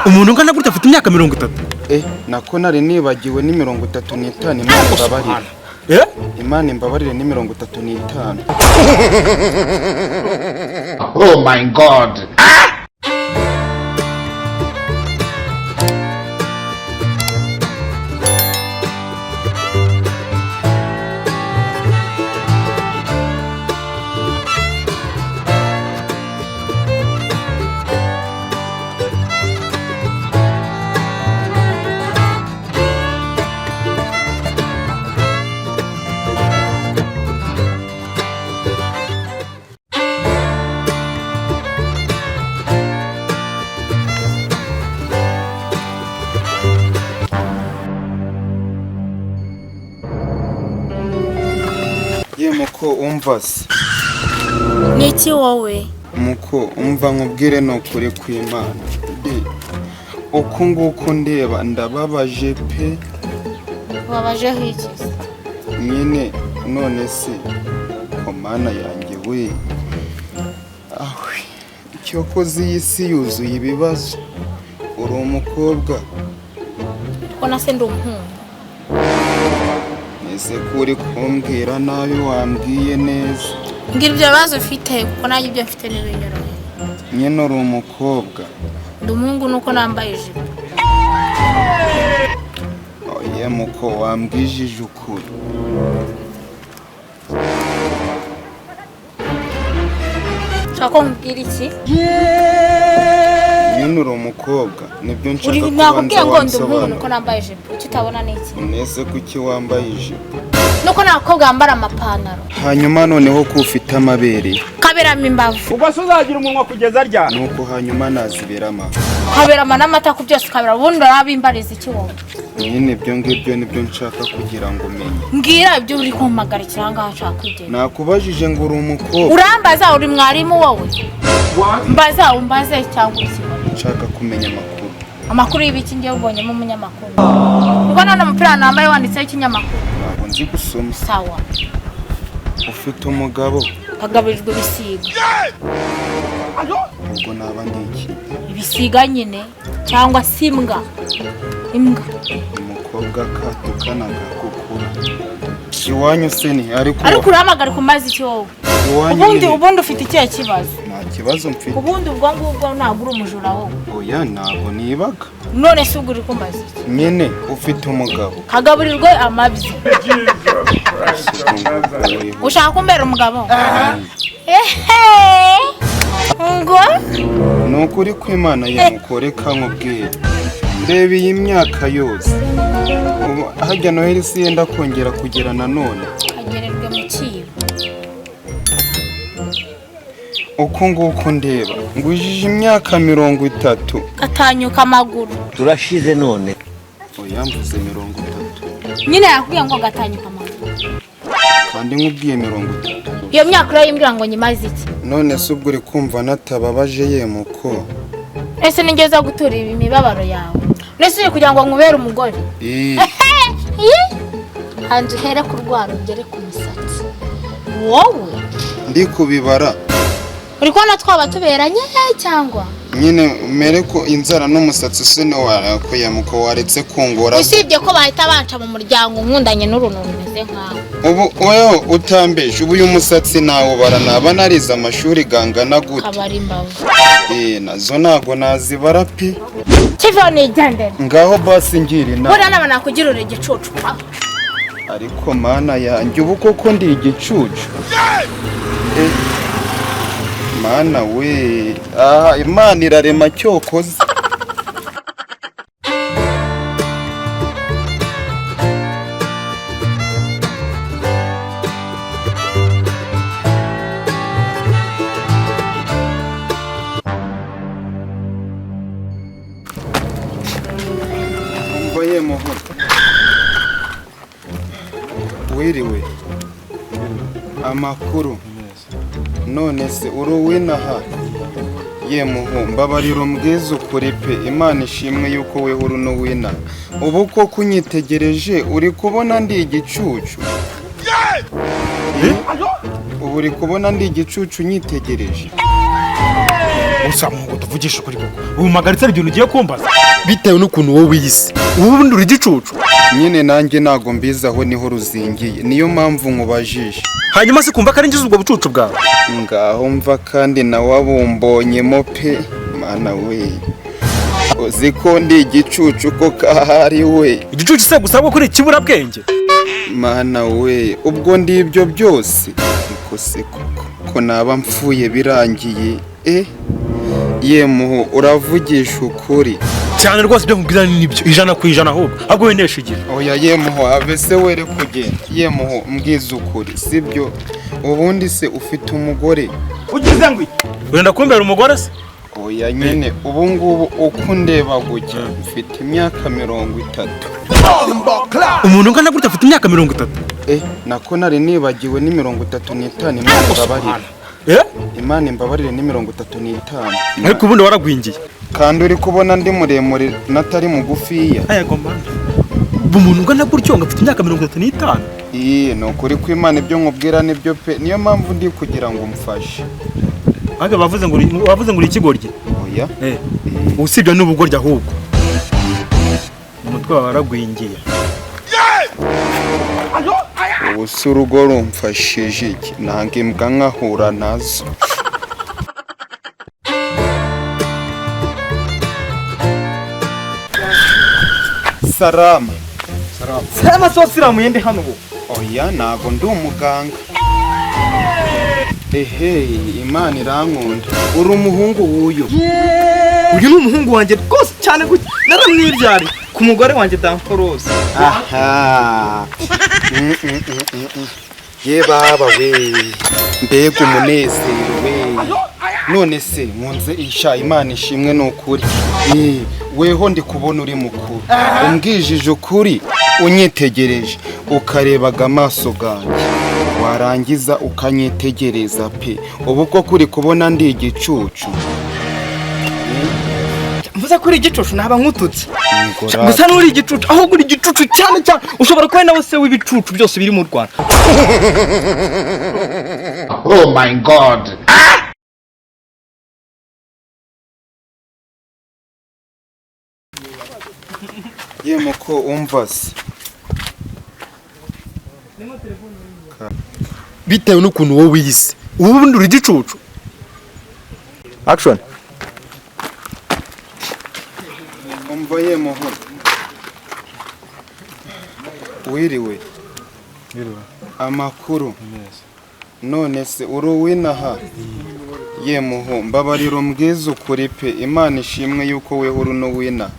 Umuntu ungana gutya afite imyaka 30? Nako nari nibagiwe, ni 35. Imana imbabarire. Eh? Imana imbabarire, ni 35. Oh my God. Ye muko, umva se. Ni iki wowe? Muko, umva nkubwire, ni ukuri kw'Imana. Uku nguku ndeba ndababaje pe. Wabajeho iki se? Nyine none se ko Mana yanjye we, ahwe, cyokoze iyi si yuzuye ibibazo. Uri umukobwa? Ko na se ndi umuhungu. Ese ko uri kumbwira nabi, wambwiye neza. Mbwira ibyo bibazo ufite, kuko nanjye ibyo mfite ntibinyoroheye. Nyine uri umukobwa? Ndi umuhungu, nuko nambaye ijipo. Oye muko, wambwijije ukuri. Ushaka ko nkubwira iki? Nyine uri umukobwa, nibyo nshaka Uri kubanza nakubwiye ngo ndi umuhungu nuko wansobanura. nambaye ijipo. Icyo utabona ni iki? Ese kuki wambaye ijipo? Nuko nta bakobwa bambara amapantaro. Hanyuma noneho ko ufite amabere? Kaberamo imbavu. Ubwo se uzagira umunwa kugeza ryari? Nuko hanyuma naziberama. Kaberama n'amata, ku byose ukabera. Ubundi urabimbariza iki wowe? Nyine ibyo ngibyo nibyo nshaka kugira ngo umenye. Mbwira ibyo uri kumpagarikira aha ngaha, nshaka kugenda. Nakubajije ngo uri umukobwa? Urambaza? Uri mwarimu wowe? Mbaza, umbaze cyangwa ukibona. Nshaka kumenya amakuru. Amakuru y'ibiki? Ngewe ubonyemo umunyamakuru? Kuko none umupira nambaye wanditseho ikinyamakuru. Ntabwo nzi gusoma. Sawa. Ufite umugabo? Kagaburirwa ibisiga. Ubwo naba ndi iki? Ibisiga nyine, cyangwa se imbwa, imbwa. Umukobwa katukanaga kukura iwanyu se ni ariko? Ariko urahamagara kumaze iki wowe? Iwanyu Ubundi ni? Ubundi ufite ikihe kibazo? Nta kibazo mfite. Ubundi ubwo ngubwo ntabwo uri umujura wowe? Oya, ntabwo nibaga. None se ubwo uri kumbaza iki? Nyine ufite umugabo? Kagaburirwe amabyi. Ushaka kumbera umugabo? Ehe, ngo? Ni ukuri kw'Imana yamukore, nkubwire, reba iyi myaka yose. Ubu hajya Noheli si yenda kongera kugera nanone. Kagererwe mu kibo. Uku nguku ndeba ngujije imyaka 30. Gatanyuka amaguru. Turashize none. Oya, mvuze 30. Nyine yakubwiye ngo gatanyuka amaguru. Kandi nkubwiye 30. Iyo myaka urayimbwira ngo nyimaze iki? None se ubwo uri kumva natababaje yemuko? Ese nigeze gutura imibabaro yawe? Nese uri kugira ngo nkubere umugore? Ii. Hanze uhere ku rwara ugere ku musatsi wowe. Ndi kubibara. Uri kubona twaba tuberanye cyangwa? Nyine mere ko inzara n'umusatsi se wakuyemuko, waretse kungora. Usibye ko bahita banca mu muryango nkundanye n'uruntu rumeze nkawe. Ubu wewe utambeje, ubu uyu musatsi nawubara naba narize amashuri gangana gute? Kabara imbavu. Eh, nazo ntago nazibara pe. Kivaho nigendere. Ngaho basi ngira inama. Buriya nama nakugira, uri igicucu. Ariko Mana yanjye, ubu koko ndi igicucu? Eh, Mana we, aha Imana irarema cyokoze. Umva ye muhoro, wiriwe, amakuru? None se uri uwinaha ye muhu? Mbabarira umbwize ukuri pe. Imana ishimwe yuko weho uri n'uwinaha. Ubu koko unyitegereje uri kubona ndi igicucu? Eh? Ubu uri kubona ndi igicucu unyitegereje? Gusa muhungu, tuvugishe ukuri koko, Ubu mpagaritse ibintu ugiye kumbaza bitewe n'ukuntu wowe wiyise, ubundi uri igicucu. Nyine nanjye ntago mbizi, aho niho ruzingiye, niyo mpamvu nkubajije. Hanyuma se kumva ko ari ngize ubwo bucucu bwawe? Ngaho mva, kandi nawe abumbonyemo pe. Mana we, uzi ko ndi igicucu ko kahari we? Igicucu se gusa, ahubwo kuri ikiburabwenge. Mana we, ubwo ndi ibyo byose? Niko se koko ko naba mpfuye birangiye? E yemuhu, uravugisha ukuri? Cyane rwose, ibyo nkubwira ni nibyo 100%. Ahubwo wenesha igihe. Oya yemuhu, have se, were kugenda. Yemuhu, mbwiza ukuri, sibyo? Ubundi se ufite umugore? Ugize ngo iki? Wenda kumbera umugore se? Oya nyine, ubu ngubu uko ndeba gutya mfite imyaka 30. Umuntu ungana gutya afite imyaka 30? Eh, nako nari nibagiwe, ni 35. Imana imbabarire. Eh. Imana imbabarire, ni 35. Ariko ubundi waragwingiye. Kandi uri kubona ndi muremure natari mugufiya. Aya mana, ubu umuntu ungana gutyo ngo afite imyaka 35? Iyi ni ukuri kw'Imana, ibyo nkubwira nibyo pe. Niyo mpamvu ndi kugira ngo umfashe. Ahubwo bavuze ngo uri ikigoryi. Oya. Eh, usibye n'ubugoryi, ahubwo umutwe wawe waragwingiye. Ubu se urugo rumfashije iki? Nanga imbwa nkahura nazo. Salama. Salama se wasiramuye ndi hano ubu? Oya, ntago ndi umuganga. Ehe, Imana irankunda, uri umuhungu w'uyu? Uyu ni umuhungu wanjye rwose cyane gutya, naramwibyariye ku mugore wanjye Damforose. Aha. Ye baba we, mbega umunezero we! None se nkunze isha, Imana ishimwe, ni ukuri. Eh, weho ndi kubona uri mukuru, umbwijije ukuri, unyitegereje ukarebaga amaso ganjye, warangiza ukanyitegereza pe, ubu koko uri kubona ndi igicucu? Mvuze ko uri igicucu naba nkututse. Ngora. Gusa n'uri igicucu, ahubwo uri igicucu cyane cyane, ushobora kuba nawe se w'ibicucu byose biri mu Rwanda. Oh my God. Yemuko, umva se. Bitewe n'ukuntu wowe wiyise, ubundi uri igicucu. Action. Umva yemuho, wiriwe, amakuru? None se uri uw'inaha? Yemuho, mbabarira umbwize ukuri pe. Imana ishimwe yuko weho uri n'uw'inaha.